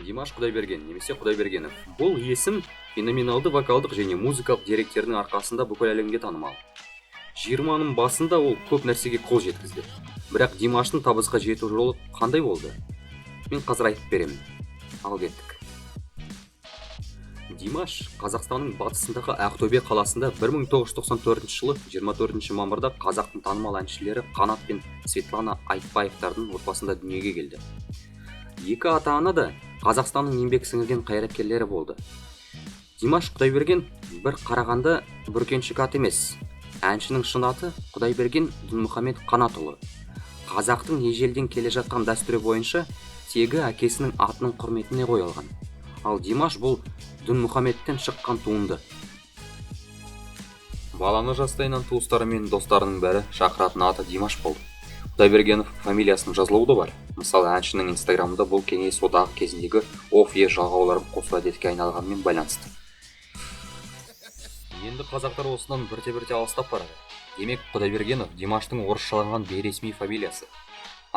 Димаш Құдайберген немесе Құдайбергенов. Бұл есім феноменалды вокалдық және музыкалық деректерінің арқасында бүкіл әлемге танымал. 20-ның басында ол көп нәрсеге қол жеткізді. Бірақ Димаштың табысқа жету жолы қандай болды? Мен қазір айтып беремін. Ал кеттік. Димаш Қазақстанның батысындағы Ақтөбе қаласында 1994 жылы 24 мамырда қазақтың танымал әншілері Қанат пен Светлана Айтбаевтардың отбасында дүниеге келді. Екі ата-ана да Қазақстанның еңбек сіңірген қайраткерлері болды. Димаш Құдайберген бір қарағанда бүркеншік ат емес. Әншінің шын аты Құдайберген Дінмұхамед Қанатұлы. Қазақтың ежелден келе жатқан дәстүрі бойынша тегі әкесінің атының құрметіне қойылған. Ал Димаш бұл Дінмұхамедтен шыққан туынды. Баланы жастайынан туыстары мен достарының бәрі шақыратын аты Димаш болды. Құдайбергенов фамилиясының жазылуы да бар. Мысалы, әншінің инстаграмында бұл Кеңес одағы кезіндегі ов, е жалғауларын қосу әдетке айналғанымен байланысты. Енді қазақтар осыдан бірте-бірте алыстап барады. Демек, Құдайбергенов Димаштың орысшаланған бейресми фамилиясы.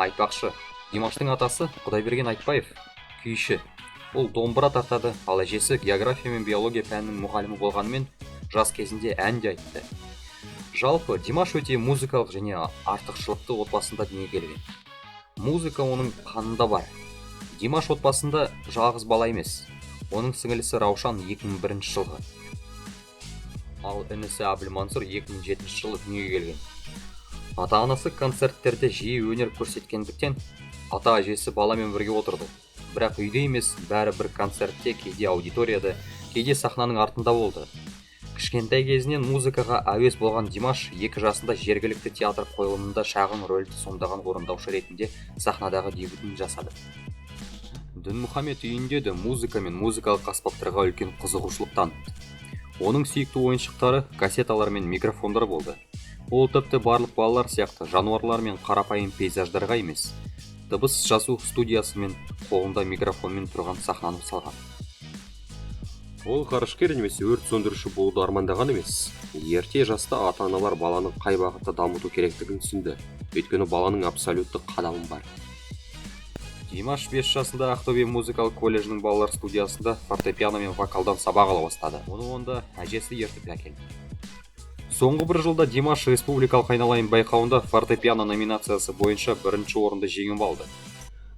Айтпақшы, Димаштың атасы Құдайберген Айтбаев күйші. Ол домбыра тартады, ал әжесі география мен биология пәнінің мұғалімі болғанымен, жас кезінде ән де айтты. Жалпы, Димаш өте музыкалық және артықшылықты отбасында дүниеге келген. Музыка оның қанында бар. Димаш отбасында жалғыз бала емес. Оның сіңілісі Раушан 2001 жылғы. Ал інісі Әбілмансұр 2007 жылы дүниеге келген. Ата-анасы концерттерде жиі өнер көрсеткендіктен, ата әжесі баламен бірге отырды. Бірақ үйде емес, бәрі бір концертте, кейде аудиторияда, кейде сахнаның артында болды. Кішкентай кезінен музыкаға әуес болған Димаш 2 жасында жергілікті театр қойылымында шағын рөлді сомдаған орындаушы ретінде сахнадағы дебютін жасады. Дінмұхамед үйінде де музыка мен музыкалық аспаптарға үлкен қызығушылық танытты. Оның сүйікті ойыншықтары кассеталар мен микрофондар болды. Ол тіпті барлық балалар сияқты жануарлар мен қарапайым пейзаждарға емес, дыбыс жазу студиясы мен қолында микрофонмен тұрған сахнаны салған. Ол ғарышкер немесе өрт сөндіруші болуды армандаған емес. Ерте жаста ата-аналар баланы қай бағытта дамыту керектігін түсінді, өйткені баланың абсолютті қадамы бар. Димаш 5 жасында Ақтөбе музыкалық колледжінің балалар студиясында фортепиано мен вокалдан сабақ ала бастады. Оны онда әжесі ертіп әкелді. Соңғы бір жылда Димаш республикалық «Айналайын» байқауында фортепиано номинациясы бойынша бірінші орынды жеңіп алды.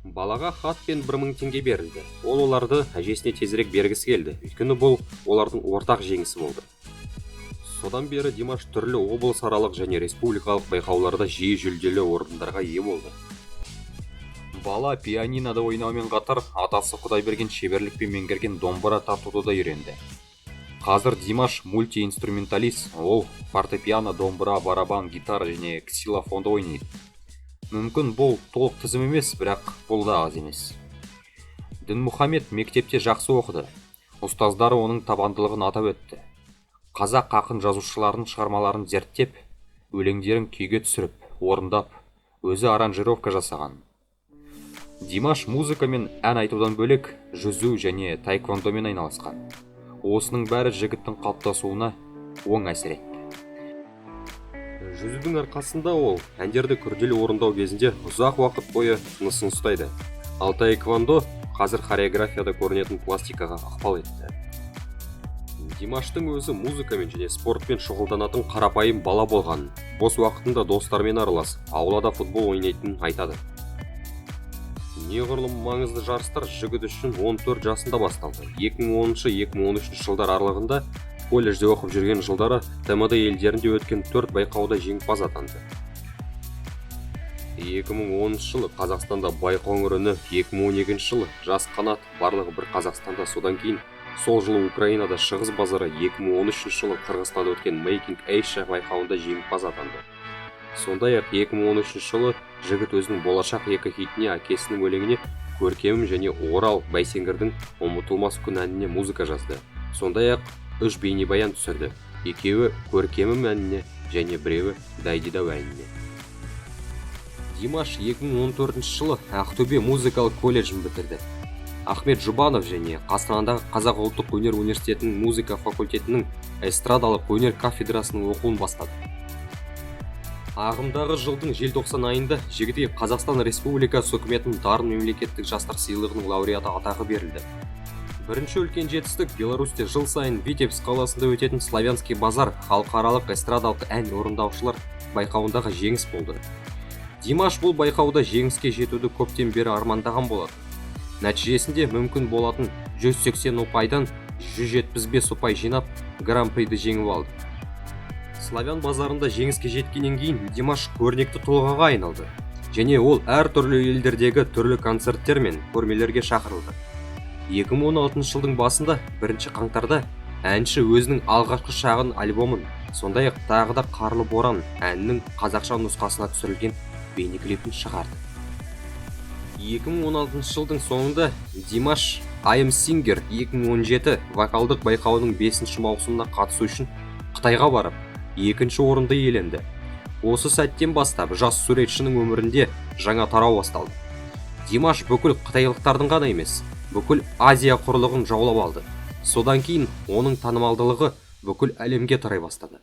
Балаға хат пен 1000 теңге берілді. Ол оларды әжесіне тезірек бергісі келді, өйткені бұл олардың ортақ жеңісі болды. Содан бері Димаш түрлі облысаралық және республикалық байқауларда жиі жүлделі орындарға ие болды. Бала пианинода ойнаумен қатар, атасы Құдайберген шеберлікпен меңгерген домбыра тартуды да үйренді. Қазір Димаш мультиинструменталист. Ол фортепиано, домбыра, барабан, гитара және ксилофонда ойнайды. Мүмкін, бұл толық тізім емес, бірақ бұл да аз емес. Дінмұхамед мектепте жақсы оқыды. Ұстаздары оның табандылығын атап өтті. Қазақ ақын жазушыларының шығармаларын зерттеп, өлеңдерін күйге түсіріп орындап, өзі аранжировка жасаған. Димаш музыка мен ән айтудан бөлек, жүзу және таэквондомен айналысқан. Осының бәрі жігіттің қалыптасуына оң әсер етті. Жүзудің арқасында ол әндерді күрделі орындау кезінде ұзақ уақыт бойы тынысын ұстайды. Ал таэквондо қазір хореографияда көрінетін пластикаға ықпал етті. Димаштың өзі музыкамен және спортпен шұғылданатын қарапайым бала болғанын, бос уақытында достарымен араласып, аулада футбол ойнайтынын айтады. Неғұрлым маңызды жарыстар жігіт үшін 14 жасында басталды. 2010-2013 жылдар аралығында колледжде оқып жүрген жылдары ТМД елдерінде өткен төрт байқауда жеңімпаз атанды. 2010 жылы Қазақстанда «Байқоңыр үні», 2012 жылы «Жас қанат», барлығы бір Қазақстанда, содан кейін сол жылы Украинада «Шығыс базары», 2013 жылы Қырғызстанда өткен Making Asia байқауында жеңімпаз атанды. Сондай-ақ 2013 жылы жігіт өзінің болашақ екі хитіне, әкесінің өлеңіне «Көркемім» және Орал Байсеңгірдің «Ұмытылмас күн» әніне музыка жазды. Сондай-ақ үш бейнебаян түсірді: екеуі «Көркемім» әніне және біреуі «Дайдидау» әніне. Димаш 2014 жылы Ақтөбе музыкалық колледжін бітірді. Ахмет Жұбанов және Астанадағы Қазақ ұлттық өнер университетінің музыка факультетінің эстрадалық өнер кафедрасының оқуын бастады. Ағымдағы жылдың желтоқсан айында жігітке Қазақстан Республикасы Үкіметінің «Дарын» мемлекеттік жастар сыйлығының лауреаты атағы берілді. Бірінші үлкен жетістік Беларусьте жыл сайын Витебск қаласында өтетін «Славянский базар» халықаралық эстрадалық ән орындаушылар байқауындағы жеңіс болды. Димаш бұл байқауда жеңіске жетуді көптен бері армандаған болатын. Нәтижесінде мүмкін болатын 180 ұпайдан 175 ұпай жинап, гран-приді жеңіп алды. Славян базарында жеңіске жеткеннен кейін Димаш көрнекті тұлғаға айналды және ол әртүрлі елдердегі түрлі концерттер мен көрмелерге шақырылды. 2016 жылдың басында, 1 қаңтарда әнші өзінің алғашқы шағын альбомын, сондай-ақ «Тағы да қарлы боран» әнінің қазақша нұсқасына түсірілген бейнеклипін шығарды. 2016 жылдың соңында Димаш I'm Singer 2017 вокалдық байқауының 5 маусымына қатысу үшін Қытайға барып, екінші орынды иеленді. Осы сәттен бастап жас суретшінің өмірінде жаңа тарау басталды. Димаш бүкіл қытайлықтардың ғана емес, бүкіл Азия құрлығын жаулап алды. Содан кейін оның танымалдылығы бүкіл әлемге тарай бастады.